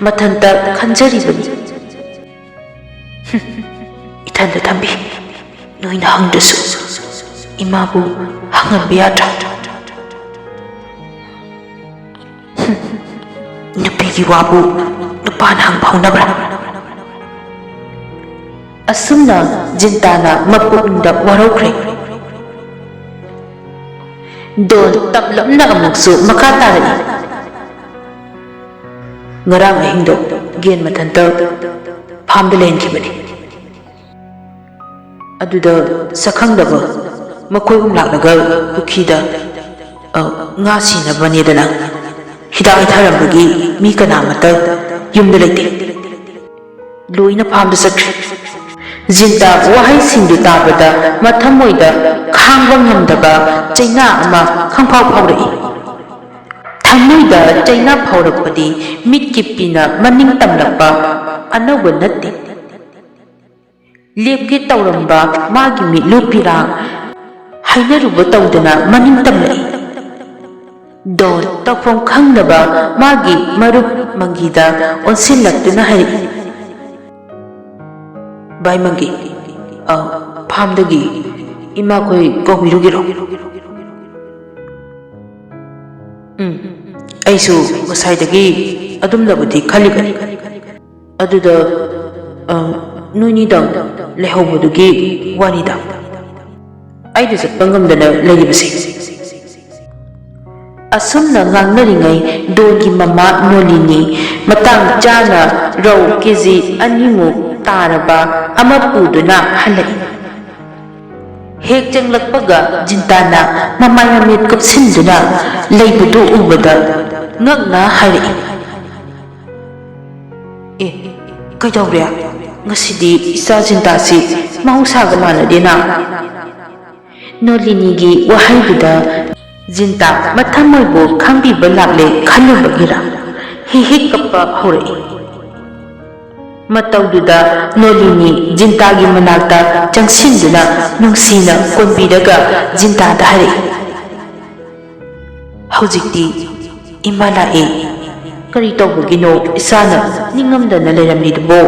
ꯃꯊꯟꯇ ꯈꯟꯖꯔꯤꯕꯅꯤ꯫ "ꯏꯊꯟꯗ ꯊꯝꯕꯤ, ꯅꯣꯏꯅ ꯍꯪꯗ꯭ꯔꯁꯨ ꯏꯃꯥꯕꯨ ꯍꯪꯍꯟꯕ ꯌꯥꯗ꯭ꯔꯥ? ꯅꯨꯄꯤꯒꯤ ꯋꯥꯕꯨ ꯅꯨꯄꯥꯅ ꯍꯪꯕ ꯍꯧꯅꯕ꯭ꯔꯥ?" ꯑꯁꯨꯝꯅ ꯖꯤꯟꯇꯥꯅ ꯃꯄꯨꯛꯅꯤꯡꯗ ꯋꯥꯔꯧꯈ꯭ꯔꯦ꯫ ꯗꯣꯟ ꯇꯞꯂꯞꯅ ꯑꯃꯨꯛꯁꯨ ꯃꯈꯥ ꯇꯥꯔꯛꯏ꯫ "ꯉꯔꯥꯡ ꯑꯍꯤꯡꯗꯣ ꯒꯦꯟ ꯃꯊꯟꯇ ꯐꯥꯝꯗ ꯂꯩꯍꯟꯈꯤꯕꯅꯤ꯫ ꯑꯗꯨꯗ ꯁꯛꯈꯪꯗꯕ ꯃꯈꯣꯏ ꯑꯍꯨꯝ ꯂꯥꯛꯂꯒ ꯄꯨꯈ꯭ꯔꯤꯗ, ꯑ, ꯉꯥ ꯁꯤꯅꯕꯅꯦꯗꯅ ꯍꯤꯗꯥꯛ ꯍꯩꯊꯔꯝꯕꯒꯤ ꯃꯤ ꯀꯅꯥꯃꯠꯇ ꯌꯨꯝꯗ ꯂꯩꯇꯦ꯫ ꯂꯣꯏꯅ ꯐꯥꯝꯗ ꯆꯠꯈ꯭ꯔꯦ꯫" ꯖꯤꯟꯇꯥ ꯋꯥꯍꯩꯁꯤꯡꯗꯨ ꯇꯥꯕꯗ ꯃꯊꯃꯣꯏꯗ ꯈꯥꯡꯕ ꯉꯝꯗꯕ ꯆꯩꯅꯥ ꯑꯃ ꯈꯪꯐꯥꯎ ꯐꯥꯎꯔꯛꯏ꯫ ꯊꯃꯣꯏꯗ ꯆꯩꯅꯥ ꯐꯥꯎꯔꯛꯄꯗꯤ ꯃꯤꯠꯀꯤ ꯄꯤꯅ ꯃꯅꯤꯡ ꯇꯝꯂꯛꯄ ꯑꯅꯧꯕ ꯅꯠꯇꯦ꯫ ꯂꯦꯞꯀꯦ ꯇꯧꯔꯝꯕ ꯃꯥꯒꯤ ꯃꯤꯠꯂꯨ ꯄꯤꯔꯥꯡ ꯍꯥꯏꯅꯔꯨꯕ ꯇꯧꯗꯅ ꯃꯅꯤꯡ ꯇꯝꯂꯛꯏ꯫ ꯗꯣꯟ ꯇꯧꯐꯝ ꯈꯪꯗꯕ ꯃꯥꯒꯤ ꯃꯔꯨꯞ ꯃꯪꯒꯤꯗ ꯑꯣꯟꯁꯤꯜꯂꯛꯇꯨꯅ ꯍꯥꯏꯔꯛꯏ, "ꯚꯥꯏ ꯃꯪꯒꯤ, ꯑ, ꯐꯥꯝꯗꯒꯤ ꯏꯃꯥꯈꯣꯏ ꯀꯧꯕꯤꯔꯨꯒꯦꯔꯣ?" "ꯎꯝ, ꯑꯩꯁꯨ ꯉꯁꯥꯏꯗꯒꯤ ꯑꯗꯨꯝꯅꯕꯨꯗꯤ ꯈꯜꯂꯤꯕꯅꯤ꯫ ꯑꯗꯨꯗ, ꯑ, ꯅꯣꯏꯅꯤꯗꯪ ꯂꯩꯍꯧꯕꯗꯨꯒꯤ ꯋꯥꯅꯤꯗ꯫ ꯑꯩꯗ ꯆꯠꯄ ꯉꯝꯗꯅ ꯂꯩꯔꯤꯕꯁꯦ꯫" ꯑꯁꯨꯝꯅ ꯉꯥꯡꯅꯔꯤꯉꯩ ꯗꯣꯟꯒꯤ ꯃꯃꯥ ꯅꯣꯂꯤꯅꯤ ꯃꯇꯥꯡ ꯆꯥꯅ ꯔꯧ ꯀꯦ ꯖꯤ ꯑꯅꯤꯃꯨꯛ ꯇꯥꯔꯕ ꯑꯃ ꯄꯨꯗꯨꯅ ꯍꯜꯂꯛꯏ꯫ ꯍꯦꯛ ꯆꯪꯂꯛꯄꯒ ꯖꯤꯟꯇꯥꯅ ꯃꯃꯥꯏ ꯃꯃꯤꯠ ꯀꯨꯞꯁꯤꯟꯗꯨꯅ ꯂꯩꯕꯗꯨ ꯎꯕꯗ ꯉꯛꯅ ꯍꯥꯏꯔꯛꯏ꯫ "ꯑꯦ, ꯀꯩꯗꯧꯔꯦ? ꯉꯁꯤꯗꯤ ꯏꯆꯥ ꯖꯤꯟꯇꯥꯁꯤ ꯃꯍꯧꯁꯥꯒ ꯃꯥꯟꯅꯗꯦꯅ?" ꯅꯣꯂꯤꯅꯤꯒꯤ ꯋꯥꯍꯩꯗꯨꯗ ꯖꯤꯟꯇꯥ ꯃꯊꯃꯣꯏꯕꯨ ꯈꯪꯕꯤꯕ ꯂꯥꯛꯂꯦ ꯈꯜꯂꯨꯕꯒꯤꯔ ꯍꯤ ꯍꯤ ꯀꯞꯄ ꯍꯧꯔꯛꯏ꯫ ꯃꯇꯧꯗꯨꯗ ꯅꯣꯂꯤꯅꯤ ꯖꯤꯟꯇꯥꯒꯤ ꯃꯅꯥꯛꯇ ꯆꯪꯁꯤꯟꯗꯨꯅ ꯅꯨꯡꯁꯤꯅ ꯀꯣꯟꯕꯤꯔꯒ ꯖꯤꯟꯇꯥꯗ ꯍꯥꯏꯔꯛꯏ, "ꯍꯧꯖꯤꯛꯇꯤ ꯏꯃꯥ ꯂꯥꯛꯑꯦ꯫ ꯀꯔꯤ ꯇꯧꯕꯒꯤꯅꯣ ꯏꯆꯥꯅ ꯅꯤꯡꯉꯝꯗꯅ ꯂꯩꯔꯝꯂꯤꯗꯨꯕꯣ?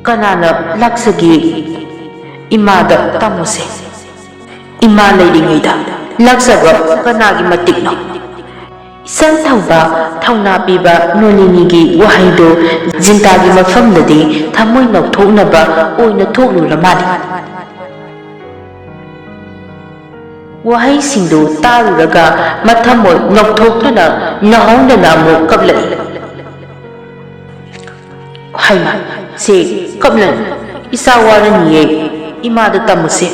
ꯀꯅꯥꯅ ꯂꯥꯛꯆꯒꯦ? ꯏꯃꯥꯗ ꯇꯝꯃꯨꯁꯦ꯫ ꯏꯃꯥ ꯂꯩꯔꯤꯉꯩꯗ ꯂꯥꯛꯆꯕ ꯀꯅꯥꯒꯤ ꯃꯇꯤꯛꯅꯣ?" ꯏꯆꯪ ꯊꯧꯕ, ꯊꯧꯅꯥ ꯄꯤꯕ ꯅꯣꯂꯤꯅꯤꯒꯤ ꯋꯥꯍꯩꯗꯨ ꯖꯤꯟꯇꯥꯒꯤ ꯃꯐꯝꯗꯗꯤ ꯊꯃꯣꯏ ꯅꯧꯊꯣꯛꯅꯕ ꯑꯣꯏꯅ ꯊꯣꯛꯂꯨꯔ ꯃꯥꯜꯂꯤ꯫ ꯋꯥꯍꯩꯁꯤꯡꯗꯨ ꯇꯥꯔꯨꯔꯒ ꯃꯊꯃꯣꯏ ꯅꯧꯊꯣꯛꯇꯨꯅ ꯅꯍꯧꯗꯅ ꯑꯃꯨꯛ ꯀꯞꯂꯛꯏ꯫ "ꯍꯩꯃꯥ, ꯁꯦ, ꯀꯞꯂꯅꯨ꯫ ꯏꯆꯥ ꯋꯥꯔꯅꯤꯌꯦ꯫ ꯏꯃꯥꯗ ꯇꯝꯃꯨꯁꯦ꯫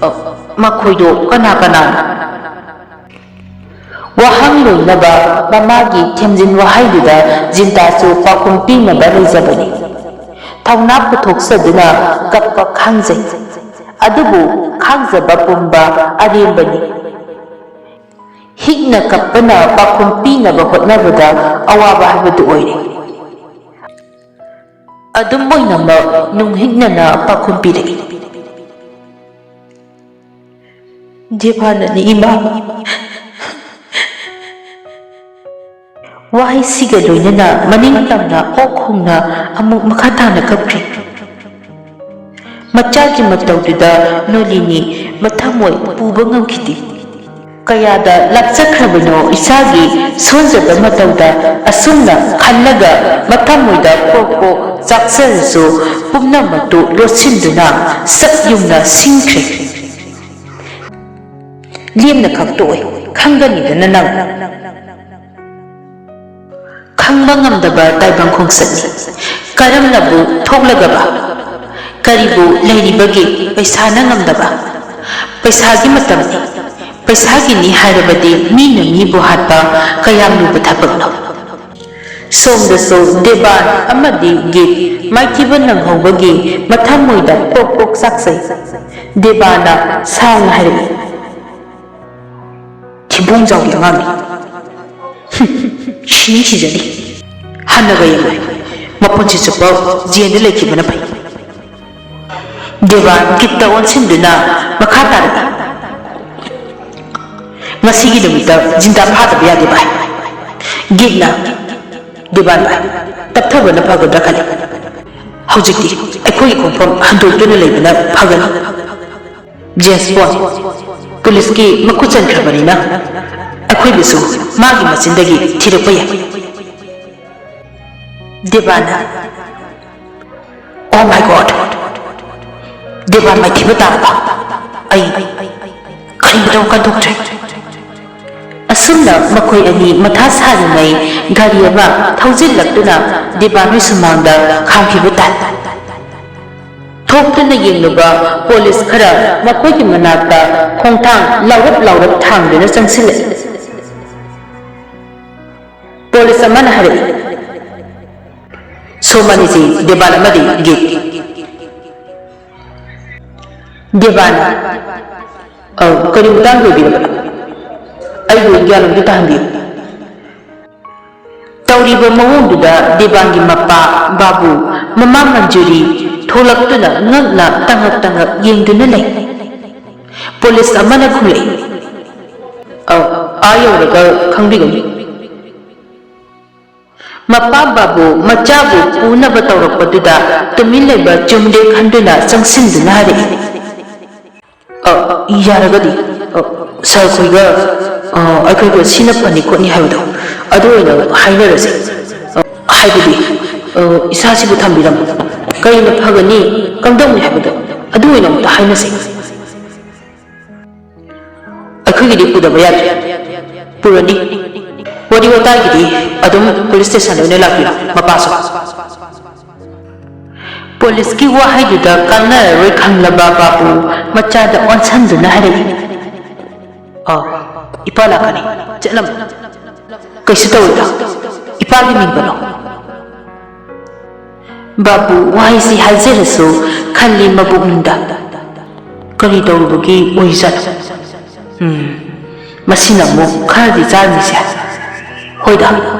ꯑ, ꯃꯈꯣꯏꯗꯣ ꯀꯅꯥ ꯀꯅꯥꯅꯣ?" ꯋꯥꯍꯪ ꯂꯣꯏꯅꯕ ꯃꯃꯥꯒꯤ ꯊꯦꯝꯖꯤꯟ ꯋꯥꯍꯩꯗꯨꯗ ꯖꯤꯟꯇꯥꯁꯨ ꯄꯥꯎꯈꯨꯝ ꯄꯤꯅꯕ ꯂꯩꯖꯕꯅꯤ꯫ ꯊꯧꯅꯥ ꯄꯨꯊꯣꯛꯆꯗꯨꯅ ꯀꯞꯄ ꯈꯥꯡꯖꯩ꯫ ꯑꯗꯨꯕꯨ ꯈꯥꯡꯖꯕ ꯄꯨꯝꯕ ꯑꯔꯦꯝꯕꯅꯤ꯫ ꯍꯤꯛꯅ ꯀꯞꯄꯅ ꯄꯥꯎꯈꯨꯝ ꯄꯤꯅꯕ ꯍꯣꯠꯅꯕꯗ ꯑꯋꯥꯕ ꯍꯥꯏꯕꯗꯨ ꯑꯣꯏꯔꯦ꯫ ꯑꯗꯨꯝ ꯑꯣꯏꯅꯃꯛ ꯅꯨꯡꯍꯤꯛꯅꯅ ꯄꯥꯎꯈꯨꯝ ꯄꯤꯔꯛꯏ꯫ "ꯗꯦꯕꯥꯅꯅꯤ, ꯏꯃꯥ꯫" ꯋꯥꯍꯩꯁꯤꯒ ꯂꯣꯏꯅꯅ ꯃꯅꯤꯡ ꯇꯝꯅ ꯑꯣꯛ ꯈꯣꯡꯅ ꯑꯃꯨꯛ ꯃꯈꯥ ꯇꯥꯅ ꯀꯞꯈ꯭ꯔꯦ꯫ ꯃꯆꯥꯒꯤ ꯃꯇꯧꯗꯨꯗ ꯅꯣꯂꯤꯅꯤ ꯃꯊꯃꯣꯏ ꯄꯨꯕ ꯉꯝꯈꯤꯗꯦ꯫ ꯀꯌꯥꯗ ꯂꯥꯛꯆꯈ꯭ꯔꯕꯅꯣ ꯏꯆꯥꯒꯤ ꯁꯣꯟꯖꯕ ꯃꯇꯧꯗ ꯑꯁꯨꯝꯅ ꯈꯜꯂꯒ ꯃꯊꯃꯣꯏꯗ ꯄꯣꯛ ꯄꯣꯛ ꯆꯥꯛꯆꯔꯁꯨ ꯄꯨꯝꯅꯃꯛꯇꯨ ꯂꯣꯠꯁꯤꯟꯗꯨꯅ ꯁꯛ ꯌꯨꯝꯅ ꯁꯤꯟꯈ꯭ꯔꯦ꯫ ꯂꯦꯝꯅ ꯈꯛꯇꯣꯛꯑꯣꯏ, ꯈꯪꯒꯅꯤꯗꯅ ꯅꯪ꯫ ꯈꯪꯕ ꯉꯝꯗꯕ ꯇꯥꯏꯕꯪ ꯈꯣꯡꯆꯠꯅꯤ꯫ ꯀꯔꯝꯅꯕꯨ ꯊꯣꯛꯂꯒꯕ? ꯀꯔꯤꯕꯨ ꯂꯩꯔꯤꯕꯒꯦ ꯄꯩꯁꯥꯅ ꯉꯝꯗꯕ? ꯄꯩꯁꯥꯒꯤ ꯃꯇꯝꯅꯤ꯫ ꯄꯩꯁꯥꯒꯤꯅꯤ ꯍꯥꯏꯔꯕꯗꯤ ꯃꯤꯅ ꯃꯤꯕꯨ ꯍꯥꯠꯄ ꯀꯌꯥꯝ ꯂꯨꯕ ꯊꯕꯛꯅꯣ? ꯁꯣꯝꯗꯁꯨ ꯗꯦꯕꯥꯟ ꯑꯃꯗꯤ ꯒꯤꯠ ꯃꯥꯏꯊꯤꯕ ꯅꯪꯍꯧꯕꯒꯤ ꯃꯊꯃꯣꯏꯗ ꯄꯣꯛ ꯄꯣꯛ ꯆꯥꯛꯆꯩ꯫ ꯗꯦꯕꯥꯟꯅ ꯁꯥꯎꯅ ꯍꯥꯏꯔꯛꯏ, "ꯊꯤꯕꯣꯡ ꯆꯥꯎꯕꯤ ꯑꯉꯥꯡꯅꯤ꯫ ꯍꯨꯝ, ꯁꯤꯅꯤ ꯁꯤꯖꯅꯤ꯫ ꯍꯟꯅꯒ ꯌꯦꯡꯉꯨ꯫ ꯃꯄꯨꯟꯁꯤ ꯆꯨꯞꯄ ꯖꯦꯜꯗ ꯂꯩꯈꯤꯕꯅ ꯐꯩ꯫" ꯗꯦꯕꯥꯟ ꯒꯤꯠꯇ ꯑꯣꯟꯁꯤꯟꯗꯨꯅ ꯃꯈꯥ ꯇꯥꯔꯛꯏ, "ꯉꯁꯤꯒꯤ ꯅꯨꯃꯤꯠꯇ ꯖꯤꯟꯗꯥ ꯐꯥꯗꯕ ꯌꯥꯗꯦ ꯚꯥꯏ꯫" ꯒꯤꯠꯅ, "ꯗꯦꯕꯥꯟ ꯚꯥꯏ, ꯇꯞꯊꯕꯅ ꯐꯒꯗ꯭ꯔꯥ ꯈꯜꯂꯤ꯫ ꯍꯧꯖꯤꯛꯇꯤ ꯑꯩꯈꯣꯏꯒꯤ ꯈꯣꯡꯐꯝ ꯍꯟꯗꯣꯛꯇꯨꯅ ꯂꯩꯕꯅ ꯐꯒꯅꯤ꯫ ꯖꯦꯝꯁ ꯕꯣꯟ ꯄꯨꯂꯤꯁꯀꯤ ꯃꯈꯨꯠ ꯆꯟꯈ꯭ꯔꯕꯅꯤꯅ ꯑꯩꯈꯣꯏꯕꯨꯁꯨ ꯃꯥꯒꯤ ꯃꯆꯤꯟꯗꯒꯤ ꯊꯤꯔꯛꯄ ꯌꯥꯏ꯫" ꯗꯦꯕꯥꯟꯅ, "Oh my God! ꯗꯦꯕꯥꯟ ꯃꯥꯏꯊꯤꯕ ꯇꯥꯔꯕ? ꯑꯩ ꯀꯔꯤꯝꯇ ꯋꯥꯈꯜ ꯊꯣꯛꯇ꯭ꯔꯦ꯫" ꯑꯁꯨꯝꯅ ꯃꯈꯣꯏ ꯑꯅꯤ ꯃꯊꯥ ꯁꯥꯔꯤꯉꯩ ꯒꯥꯔꯤ ꯑꯃ ꯊꯧꯖꯤꯜꯂꯛꯇꯨꯅ ꯗꯦꯕꯥꯟ ꯍꯣꯏ ꯁꯨꯃꯥꯡꯗ ꯈꯥꯝꯈꯤꯕ ꯇꯥꯏ꯫ ꯊꯣꯛꯇꯨꯅ ꯌꯦꯡꯂꯨꯕ ꯄꯨꯂꯤꯁ ꯈꯔ ꯃꯈꯣꯏꯒꯤ ꯃꯅꯥꯛꯇ ꯈꯣꯡꯊꯥꯡ ꯂꯥꯎꯔꯞ ꯂꯥꯎꯔꯞ ꯊꯥꯡꯗꯨꯅ ꯆꯪꯁꯤꯜꯂꯛꯏ꯫ ꯄꯨꯂꯤꯁ ꯑꯃꯅ ꯍꯥꯏꯔꯛꯏ, "ꯁꯣꯝ ꯑꯅꯤꯁꯤ ꯗꯦꯕꯥꯟ ꯑꯃꯗꯤ ꯒꯤꯠ꯫" ꯗꯦꯕꯥꯟ, "ꯑ, ꯀꯔꯤ ꯃꯇꯥꯡꯒꯤ ꯑꯣꯏꯕꯤꯔꯕꯅꯣ? ꯑꯩꯕꯨ ꯒ꯭ꯌꯥꯟ ꯑꯝꯇ ꯇꯥꯍꯟꯕꯤꯌꯨ꯫" ꯇꯧꯔꯤꯕ ꯃꯑꯣꯡꯗꯨꯗ ꯗꯦꯕꯥꯟꯒꯤ ꯃꯄꯥ ꯕꯥꯕꯨ, ꯃꯃꯥ ꯃꯟꯖꯨꯔꯤ ꯊꯣꯛꯂꯛꯇꯨꯅ ꯉꯛꯅ ꯇꯉꯛ ꯇꯉꯛ ꯌꯦꯡꯗꯨꯅ ꯂꯩ꯫ ꯄꯨꯂꯤꯁ ꯑꯃꯅ ꯈꯨꯝꯂꯛꯏ, "ꯑ, ꯑꯥ ꯌꯧꯔꯒ ꯈꯪꯕꯤꯒꯅꯤ꯫" ꯃꯄꯥ ꯕꯥꯕꯨ ꯃꯆꯥꯕꯨ ꯄꯨꯅꯕ ꯇꯧꯔꯛꯄꯗꯨꯗ ꯇꯨꯃꯤꯟ ꯂꯩꯕ ꯆꯨꯝꯗꯦ ꯈꯟꯗꯨꯅ ꯆꯪꯁꯤꯟꯗꯨꯅ ꯍꯥꯏꯔꯛꯏ, "ꯑ, ꯌꯥꯔꯒꯗꯤ, ꯑ, ꯁꯥꯔ ꯈꯣꯏꯒ, ꯑ, ꯑꯩꯈꯣꯏꯒ ꯁꯤꯅ ꯐꯅꯤ ꯈꯣꯠꯅꯤ ꯍꯥꯏꯕꯗꯣ ꯑꯗꯨ ꯑꯣꯏꯅ ꯍꯥꯏꯅꯔꯁꯦ꯫ ꯑ, ꯍꯥꯏꯕꯗꯤ, ꯑ, ꯏꯁꯥꯁꯤꯕꯨ ꯊꯝꯕꯤꯔꯝꯃꯣ꯫ ꯀꯔꯤꯅ ꯐꯒꯅꯤ, ꯀꯝꯗꯧꯅꯤ ꯍꯥꯏꯕꯗꯣ ꯑꯗꯨ ꯑꯣꯏꯅ ꯑꯃꯨꯛꯇ ꯍꯥꯏꯅꯁꯦ꯫" ꯑꯩꯈꯣꯏꯒꯤꯗꯤ ꯄꯨꯗꯕ ꯌꯥꯗ꯭ꯔꯦ꯫ ꯄꯨꯔꯅꯤ꯫ ꯋꯥꯔꯤ ꯋꯥꯇꯥꯏꯒꯤꯗꯤ ꯑꯗꯨꯝ ꯄꯨꯂꯤꯁ ꯁ꯭ꯇꯦꯁꯟꯗ ꯑꯣꯏꯅ ꯂꯥꯛꯄꯤꯔꯣ, ꯃꯄꯥꯁꯨ꯫ ꯄꯨꯂꯤꯁꯀꯤ ꯋꯥꯍꯩꯗꯨꯗ ꯀꯥꯟꯅꯔꯔꯣꯏ ꯈꯪꯂꯕ ꯕꯥꯕꯨ ꯃꯆꯥꯗ ꯑꯣꯟꯁꯟꯗꯨꯅ ꯍꯥꯏꯔꯛꯏ, ꯑ, ꯏꯄꯥ ꯂꯥꯛꯀꯅꯤ꯫ ꯆꯠꯂꯝꯃꯣ꯫ ꯀꯩꯁꯨ ꯇꯧꯔꯣꯏꯗ꯫ ꯏꯄꯥꯒꯤ ꯃꯤꯡ ꯄꯜꯂꯣ꯫ ꯕꯥꯕꯨ ꯋꯥꯍꯩꯁꯤ ꯍꯥꯏꯖꯔꯁꯨ ꯈꯜꯂꯤ ꯃꯕꯨꯛꯅꯤꯡꯗ꯫ ꯀꯔꯤ ꯇꯧꯔꯨꯕꯒꯤ ꯑꯣꯏꯖꯥꯠꯅꯣ? ꯎꯝ, ꯃꯁꯤꯅ ꯑꯃꯨꯛ ꯈꯔꯗꯤ ꯆꯥꯔꯅꯤꯁꯦ꯫ ꯍꯣꯏꯗ,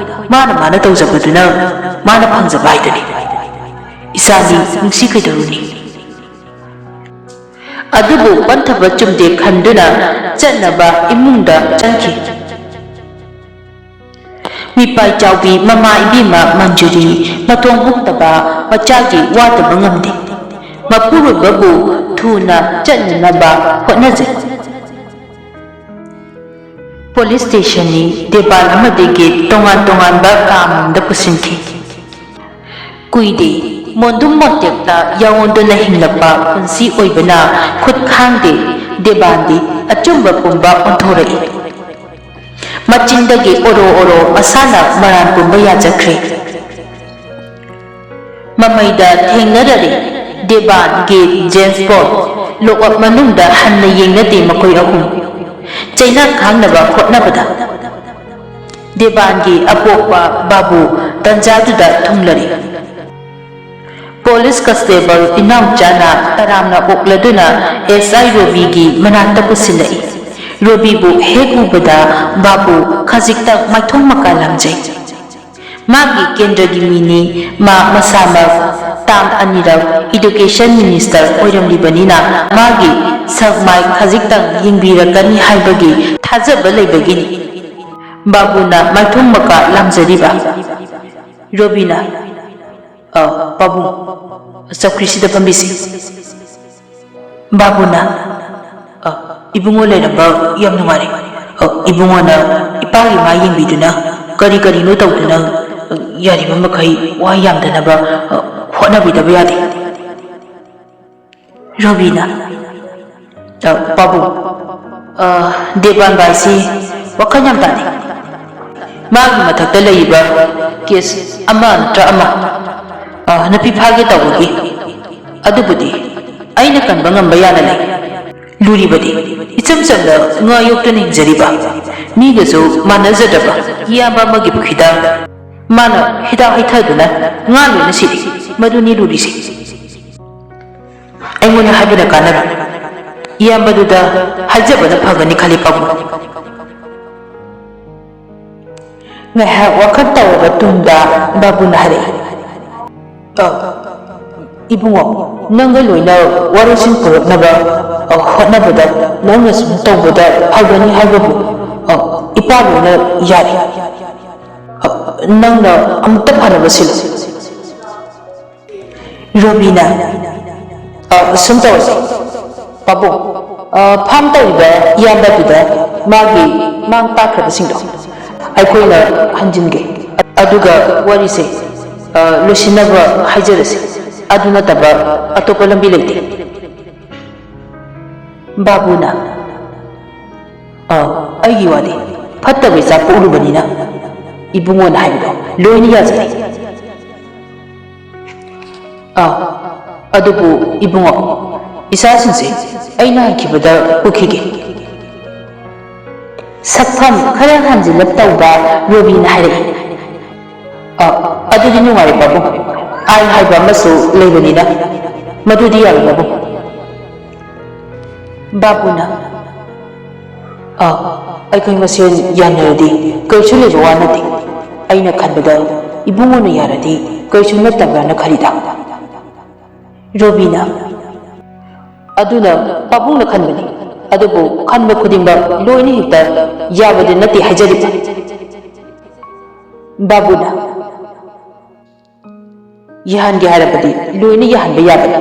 ꯃꯥꯅ ꯃꯥꯅ ꯇꯧꯖꯕꯗꯨꯅ ꯃꯥꯅ ꯐꯪꯖꯕ ꯍꯥꯏꯗꯨꯅꯤ꯫ ꯏꯆꯥꯗꯤ ꯅꯨꯡꯁꯤ ꯀꯩꯗꯧꯔꯨꯅꯤ? ꯑꯗꯨꯕꯨ ꯄꯟꯊꯕ ꯆꯨꯝꯗꯦ ꯈꯟꯗꯨꯅ ꯆꯠꯅꯕ ꯏꯃꯨꯡꯗ ꯆꯪꯈꯤ꯫ ꯃꯤꯄꯥꯏ ꯆꯥꯎꯕꯤ ꯃꯃꯥ ꯏꯕꯦꯝꯃ ꯃꯟꯖꯨꯔꯤ ꯃꯇꯣꯡ ꯍꯨꯛꯇꯕ ꯃꯆꯥꯒꯤ ꯋꯥꯗꯕ ꯉꯝꯗꯦ꯫ ꯃꯄꯨꯔꯣꯏꯕꯕꯨ ꯊꯨꯅ ꯆꯠꯅꯅꯕ ꯍꯣꯠꯅꯖꯩ꯫ ꯄꯨꯂꯤꯁ ꯁ꯭ꯇꯦꯁꯟꯅꯤ꯫ ꯗꯦꯕꯥꯟ ꯑꯃꯗꯤ ꯒꯦꯠ ꯇꯣꯉꯥꯟ ꯇꯣꯉꯥꯟꯕ ꯀꯥ ꯑꯃꯃꯝꯗ ꯄꯨꯁꯤꯟꯈꯤ꯫ ꯀꯨꯏꯗꯦ, ꯃꯣꯟꯗꯨꯝ ꯃꯣꯟꯇꯦꯛꯇ ꯌꯥꯑꯣꯟꯗꯨꯅ ꯍꯤꯡꯂꯛꯄ ꯄꯨꯟꯁꯤ ꯑꯣꯏꯕꯅ ꯈꯨꯠ ꯈꯥꯡꯗꯦ꯫ ꯗꯦꯕꯥꯟꯗꯤ ꯑꯆꯨꯝꯕ ꯄꯨꯝꯕ ꯑꯣꯟꯊꯣꯔꯛꯏ꯫ ꯃꯆꯤꯟꯗꯒꯤ ꯑꯣꯔꯣ ꯑꯣꯔꯣ ꯃꯁꯥꯅ ꯃꯔꯥꯟ ꯄꯨꯝꯕ ꯌꯥꯖꯈ꯭ꯔꯦ꯫ ꯃꯃꯩꯗ ꯊꯦꯡꯅꯔꯔꯦ꯫ ꯗꯦꯕꯥꯟꯒꯤ ꯖꯦꯝꯁ ꯕꯣꯟ ꯂꯣꯛꯑꯞ ꯃꯅꯨꯡꯗ ꯍꯟꯅ ꯌꯦꯡꯅꯗꯦ ꯃꯈꯣꯏ ꯑꯍꯨꯝ꯫ ꯆꯩꯅꯥ ꯈꯥꯡꯅꯕ ꯍꯣꯠꯅꯕꯗ ꯗꯦꯕꯥꯟꯒꯤ ꯑꯄꯣꯛꯄ ꯕꯥꯕꯨ ꯇꯟꯖꯥꯗꯨꯗ ꯊꯨꯡꯂꯔꯦ꯫ ꯄꯨꯂꯤꯁ ꯀꯟꯁꯇꯦꯕꯜ ꯏꯅꯥꯎꯆꯥꯅ ꯇꯔꯥꯝꯅ ꯑꯣꯛꯂꯗꯨꯅ ꯑꯦꯁ ꯑꯥꯏ ꯔꯣꯕꯤꯒꯤ ꯃꯅꯥꯛꯇ ꯄꯨꯁꯤꯜꯂꯛꯏ꯫ ꯔꯣꯕꯤꯕꯨ ꯍꯦꯛ ꯎꯕꯗ ꯕꯥꯕꯨ ꯈꯖꯤꯛꯇ ꯃꯥꯏꯊꯣꯡ ꯃꯀꯥ ꯂꯥꯝꯖꯩ꯫ ꯃꯥꯒꯤ ꯀꯦꯟꯗ꯭ꯔꯒꯤ ꯃꯤꯅꯤ꯫ ꯃꯥ ꯃꯁꯥꯃꯛ ꯇꯥꯝ ꯑꯅꯤꯔꯛ ꯏꯗꯨꯀꯦꯁꯟ ꯃꯤꯅꯤꯁꯇꯔ ꯑꯣꯏꯔꯝꯂꯤꯕꯅꯤꯅ ꯃꯥꯒꯤ ꯁꯛ ꯃꯥꯏ ꯈꯖꯤꯛꯇꯪ ꯌꯦꯡꯕꯤꯔꯛꯀꯅꯤ ꯍꯥꯏꯕꯒꯤ ꯊꯥꯖꯕ ꯂꯩꯕꯒꯤꯅꯤ꯫ ꯕꯥꯕꯨꯅ ꯃꯥꯏꯊꯣꯡ ꯃꯀꯥ ꯂꯥꯝꯖꯔꯤꯕ꯫ ꯔꯣꯕꯤꯅ, "ꯑ, ꯄꯥꯕꯨꯡ, ꯆꯧꯀ꯭ꯔꯤꯁꯤꯗ ꯐꯝꯕꯤꯁꯤ꯫" ꯕꯥꯕꯨꯅ, "ꯑ, ꯏꯕꯨꯡꯉꯣ ꯂꯩꯔꯝꯕ ꯌꯥꯝ ꯅꯨꯡꯉꯥꯏꯔꯦ꯫ ꯑ, ꯏꯕꯨꯡꯉꯣꯅ ꯏꯄꯥꯒꯤ ꯃꯥ ꯌꯦꯡꯕꯤꯗꯨꯅ ꯀꯔꯤ ꯀꯔꯤꯅꯣ ꯇꯧꯗꯨꯅ, ꯑ, ꯌꯥꯔꯤꯕ ꯃꯈꯩ ꯋꯥ ꯌꯥꯝꯗꯅꯕ, ꯑ, ꯍꯣꯠꯅꯕꯤꯗꯕ ꯌꯥꯗꯦ꯫" ꯔꯣꯕꯤꯅ, "ꯑ, ꯄꯥꯕꯨꯡ, ꯑ, ꯗꯦꯕꯥꯟꯕꯥꯏꯁꯤ ꯋꯥꯈꯜ ꯌꯥꯝ ꯇꯥꯅꯩ꯫ ꯃꯥꯒꯤ ꯃꯊꯛꯇ ꯂꯩꯔꯤꯕ ꯀꯦꯁ ꯑꯃ ꯅꯠꯇ꯭ꯔ ꯑꯃ, ꯑ, ꯅꯨꯄꯤ ꯐꯥꯒꯦ ꯇꯧꯕꯒꯤ, ꯑꯗꯨꯕꯨꯗꯤ ꯑꯩꯅ ꯀꯟꯕ ꯉꯝꯕ ꯌꯥꯅ ꯂꯩ꯫ ꯂꯨꯔꯤꯕꯗꯤ ꯏꯆꯝ ꯆꯝꯅ ꯉꯥ ꯌꯣꯛꯇꯨꯅ ꯍꯤꯡꯖꯔꯤꯕ, ꯃꯤꯒꯁꯨ ꯃꯥꯟꯅꯖꯗꯕ ꯏꯌꯥꯝꯕ ꯑꯃꯒꯤ ꯄꯨꯈ꯭ꯔꯤꯗ ꯃꯥꯅ ꯍꯤꯗꯥꯛ ꯍꯩꯊꯗꯨꯅ ꯉꯥ ꯂꯣꯏꯅ ꯁꯤꯔꯤ꯫ ꯃꯗꯨꯅꯤ ꯂꯨꯔꯤꯁꯦ꯫ ꯑꯩꯉꯣꯟꯗ ꯍꯥꯏꯕꯅ ꯀꯥꯟꯅꯔꯣꯏ꯫ ꯏꯌꯥꯝꯕꯗꯨꯗ ꯍꯥꯏꯖꯕꯅ ꯐꯒꯅꯤ ꯈꯜꯂꯤ, ꯄꯥꯕꯨꯡ꯫ ꯉꯥꯏꯍꯥꯛ ꯋꯥꯀꯠ ꯇꯧꯔꯕ ꯇꯨꯡꯗ ꯕꯥꯕꯨꯅ ꯍꯥꯏꯔꯛꯏ, "ꯑ, ꯏꯕꯨꯡꯉꯣ, ꯅꯪꯒ ꯂꯣꯏꯅ ꯋꯥꯔꯣꯏꯁꯤꯟ ꯄꯨꯔꯛꯅꯕ, ꯑ, ꯍꯣꯠꯅꯕꯗ ꯅꯪꯅ ꯁꯨꯝ ꯇꯧꯕꯗ ꯐꯒꯅꯤ ꯍꯥꯏꯕꯕꯨ, ꯑ, ꯏꯄꯥ ꯂꯣꯏꯅ ꯌꯥꯔꯤ꯫ ꯑ, ꯅꯪꯅ ꯑꯃꯨꯛꯇ ꯐꯅꯕ ꯁꯤꯜꯂꯨ꯫" ꯔꯣꯕꯤꯅ, "ꯑ, ꯁꯨꯝ ꯇꯧꯔꯁꯤ, ꯄꯥꯕꯨꯡ, ꯑ, ꯐꯥꯝ ꯇꯧꯔꯤꯕ ꯏꯌꯥꯝꯕꯗꯨꯗ ꯃꯥꯒꯤ ꯃꯥꯡ ꯇꯥꯛꯈ꯭ꯔꯕꯁꯤꯡꯗꯣ ꯑꯩꯈꯣꯏꯅ ꯍꯟꯖꯤꯟꯒꯦ, ꯑꯗꯨꯒ ꯋꯥꯔꯤꯁꯦ, ꯑ, ꯂꯣꯏꯁꯤꯟꯅꯕ ꯍꯥꯏꯖꯔꯁꯤ꯫ ꯑꯗꯨ ꯅꯠꯇꯕ ꯑꯇꯣꯞꯄ ꯂꯝꯕꯤ ꯂꯩꯇꯦ꯫" ꯕꯥꯕꯨꯅ, "ꯑ, ꯑꯩꯒꯤ ꯋꯥꯗꯤ ꯐꯠꯇꯕ ꯏꯆꯥ ꯄꯣꯛꯂꯨꯕꯅꯤꯅ ꯏꯕꯨꯡꯉꯣꯅ ꯍꯥꯏꯕꯗꯣ ꯂꯣꯏꯅ ꯌꯥꯖꯔꯦ꯫ ꯑ, ꯑꯗꯨꯕꯨ ꯏꯕꯨꯡꯉꯣ, ꯏꯆꯥꯁꯤꯡꯁꯦ ꯑꯩꯅ ꯍꯟꯈꯤꯕꯗ ꯄꯨꯈꯤꯒꯦ꯫" ꯁꯛꯐꯝ ꯈꯔ ꯍꯟꯖꯤꯜꯂꯞ ꯇꯧꯕ ꯔꯣꯕꯤꯅ ꯍꯥꯏꯔꯛꯏ, "ꯑ, ꯑꯗꯨꯗꯤ ꯅꯨꯡꯉꯥꯏꯔꯦ ꯄꯥꯕꯨꯡ, ꯑꯥꯏꯟ ꯍꯥꯏꯕ ꯑꯃꯁꯨ ꯂꯩꯕꯅꯤꯅ ꯃꯗꯨꯗꯤ ꯌꯥꯔꯣꯏ ꯄꯥꯕꯨꯡ꯫" ꯕꯥꯕꯨꯅ, "ꯑ, ꯑꯩꯈꯣꯏ ꯃꯁꯦꯟ ꯌꯥꯅꯔꯗꯤ ꯀꯩꯁꯨ ꯂꯩꯕ ꯋꯥ ꯅꯠꯇꯦ꯫ ꯑꯩꯅ ꯈꯟꯕꯗ ꯏꯕꯨꯡꯉꯣꯅ ꯌꯥꯔꯗꯤ ꯀꯩꯁꯨ ꯅꯠꯇꯕ꯭ꯔꯥꯅ ꯈꯜꯂꯤꯗ꯫" ꯔꯣꯕꯤꯅ, "ꯑꯗꯨꯅ ꯄꯥꯕꯨꯡꯅ ꯈꯟꯕꯅꯤ, ꯑꯗꯨꯕꯨ ꯈꯟꯕ ꯈꯨꯗꯤꯡꯃꯛ ꯂꯣꯏꯅ ꯍꯦꯛꯇ ꯌꯥꯕꯗꯤ ꯅꯠꯇꯦ ꯍꯥꯏꯖꯔꯤꯕ꯫" ꯕꯥꯕꯨꯅ, "ꯌꯥꯍꯟꯒꯦ ꯍꯥꯏꯔꯕꯗꯤ ꯂꯣꯏꯅ ꯌꯥꯍꯟꯕ ꯌꯥꯕꯅꯤ꯫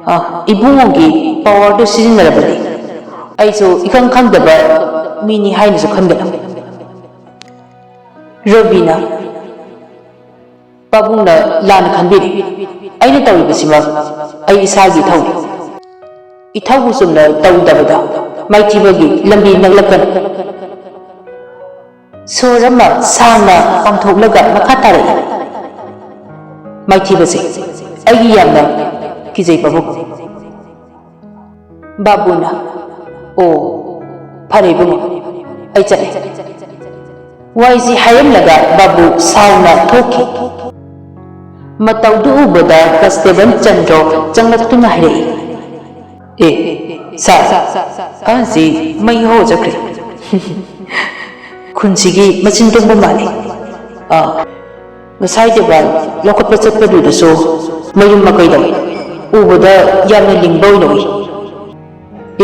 ꯑ, ꯏꯕꯨꯡꯉꯣꯒꯤ ꯄꯥꯋꯔꯗꯨ ꯁꯤꯖꯤꯟꯅꯔꯕꯗꯤ ꯑꯩꯁꯨ ꯏꯈꯪ ꯈꯪꯗꯕ ꯃꯤꯅꯤ ꯍꯥꯏꯅꯁꯨ ꯈꯟꯒꯅꯨ꯫" ꯔꯣꯕꯤꯅ, "ꯄꯥꯕꯨꯡꯅ ꯂꯥꯟꯅ ꯈꯟꯕꯤꯔꯦ꯫ ꯑꯩꯅ ꯇꯧꯔꯤꯕꯁꯤꯃꯛ ꯑꯩ ꯏꯁꯥꯒꯤ ꯏꯊꯧꯅꯤ꯫ ꯏꯊꯧꯕꯨ ꯆꯨꯝꯅ ꯇꯧꯗꯕꯗ ꯃꯥꯏꯊꯤꯕꯒꯤ ꯂꯝꯕꯤ ꯅꯛꯂꯛꯀꯅꯤ꯫" ꯁꯣꯔ ꯑꯃ ꯁꯥꯡꯅ ꯄꯥꯡꯊꯣꯛꯂꯒ ꯃꯈꯥ ꯇꯥꯔꯛꯏ, "ꯃꯥꯏꯊꯤꯕꯁꯦ ꯑꯩꯒꯤ ꯌꯥꯝꯅ ꯀꯤꯖꯩ ꯄꯥꯕꯨꯡ꯫" ꯕꯥꯕꯨꯅ, "ꯑꯣ, ꯐꯔꯦ ꯏꯕꯨꯡꯉꯣ, ꯑꯩ ꯆꯠꯂꯦ꯫" ꯋꯥꯏꯖꯤ ꯍꯥꯏꯔꯝꯂꯒ ꯕꯥꯕꯨ ꯁꯥꯎꯅ ꯊꯣꯛꯈꯤ꯫ ꯃꯇꯧꯗꯨ ꯎꯕꯗ ꯀꯟꯁꯇꯦꯕꯜ ꯆꯟꯗ꯭ꯔꯣ ꯆꯪꯂꯛꯇꯨꯅ ꯍꯥꯏꯔꯛꯏ, "ꯑꯦ, ꯁꯥꯔ, ꯑꯍꯟꯁꯤ ꯃꯩ ꯍꯧꯔ ꯆꯠꯈ꯭ꯔꯦ꯫" "ꯈꯨꯟꯁꯤꯒꯤ ꯃꯆꯤꯟ ꯇꯨꯝꯕ ꯃꯥꯜꯂꯤ꯫" "ꯑꯥ, ꯉꯁꯥꯏ ꯇꯦꯕꯜ ꯂꯧꯈꯠꯄ ꯆꯠꯄꯗꯨꯗꯁꯨ ꯃꯌꯨꯝ ꯃꯀꯩꯗꯣ ꯎꯕꯗ ꯌꯥꯝꯅ ꯂꯤꯡꯕ ꯑꯣꯏꯅ ꯎꯏ꯫"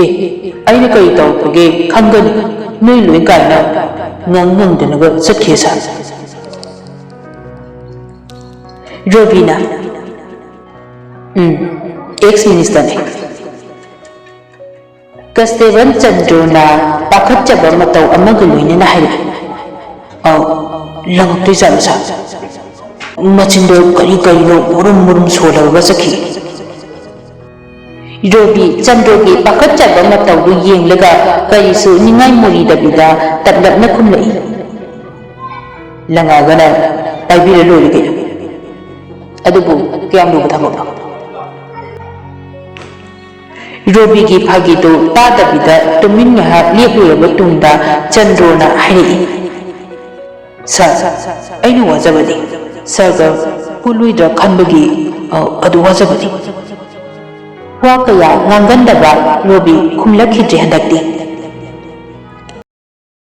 "ꯑꯦ, ꯑꯩꯅ ꯀꯔꯤ ꯇꯧꯔꯛꯄꯒꯦ ꯈꯪꯒꯅꯤ, ꯅꯣꯏ ꯂꯣꯏ ꯀꯥꯏꯅ ꯉꯪ ꯉꯪꯗꯅꯒ ꯆꯠꯈꯤ ꯁꯥꯔ꯫" ꯔꯣꯕꯤꯅ, "ꯎꯝ, ꯑꯦꯛꯁ ꯃꯤꯅꯤꯁꯇꯔꯅꯦ꯫" ꯀꯟꯁꯇꯦꯕꯜ ꯆꯟꯗ꯭ꯔꯨꯅ ꯄꯥꯈꯠꯆꯕ ꯃꯇꯧ ꯑꯃꯒ ꯂꯣꯏꯅꯅ ꯍꯥꯏꯔꯛꯏ, "ꯑꯧ, ꯂꯪꯉꯛꯇꯣꯏ ꯖꯥꯠꯂꯣ ꯁꯥꯔ? ꯃꯆꯤꯟꯗꯣ ꯀꯔꯤ ꯀꯔꯤꯅꯣ ꯃꯨꯔꯨꯝ ꯃꯨꯔꯨꯝ ꯁꯣꯜꯂꯒ ꯆꯠꯈꯤ꯫" ꯔꯣꯕꯤ ꯆꯟꯗ꯭ꯔꯣꯒꯤ ꯄꯥꯈꯠꯆꯕ ꯃꯇꯧꯗꯨ ꯌꯦꯡꯂꯒ ꯀꯔꯤꯁꯨ ꯅꯤꯡꯉꯥꯏ ꯃꯨꯔꯤꯗꯕꯤꯗ ꯇꯞꯂꯞꯅ ꯈꯨꯝꯂꯛꯏ, "ꯂꯪꯉꯛꯑꯒꯅ ꯄꯥꯏꯕꯤꯔ ꯂꯣꯏꯔꯦ ꯀꯩꯅꯣ꯫ ꯑꯗꯨꯕꯨ ꯀꯌꯥꯝ ꯂꯨꯕ ꯊꯕꯛꯅꯣ?" ꯔꯣꯕꯤꯒꯤ ꯐꯥꯒꯤꯗꯨ ꯇꯥꯗꯕꯤꯗ ꯇꯨꯃꯤꯟ ꯉꯥꯏꯍꯥꯛ ꯂꯦꯞꯂꯨꯔꯕ ꯇꯨꯡꯗ ꯆꯟꯗ꯭ꯔꯣꯅ ꯍꯥꯏꯔꯛꯏ, "ꯁꯥꯔ, ꯑꯩꯅ ꯋꯥꯖꯕꯗꯤ ꯁꯥꯔꯒ ꯄꯨꯜꯂꯣꯏꯗ꯭ꯔꯥ ꯈꯟꯕꯒꯤ, ꯑ, ꯑꯗꯨ ꯋꯥꯖꯕꯅꯤ꯫" ꯋꯥ ꯀꯌꯥ ꯉꯥꯡꯒꯟꯗꯕ ꯔꯣꯕꯤ ꯈꯨꯝꯂꯛꯈꯤꯗ꯭ꯔꯦ ꯍꯟꯗꯛꯇꯤ꯫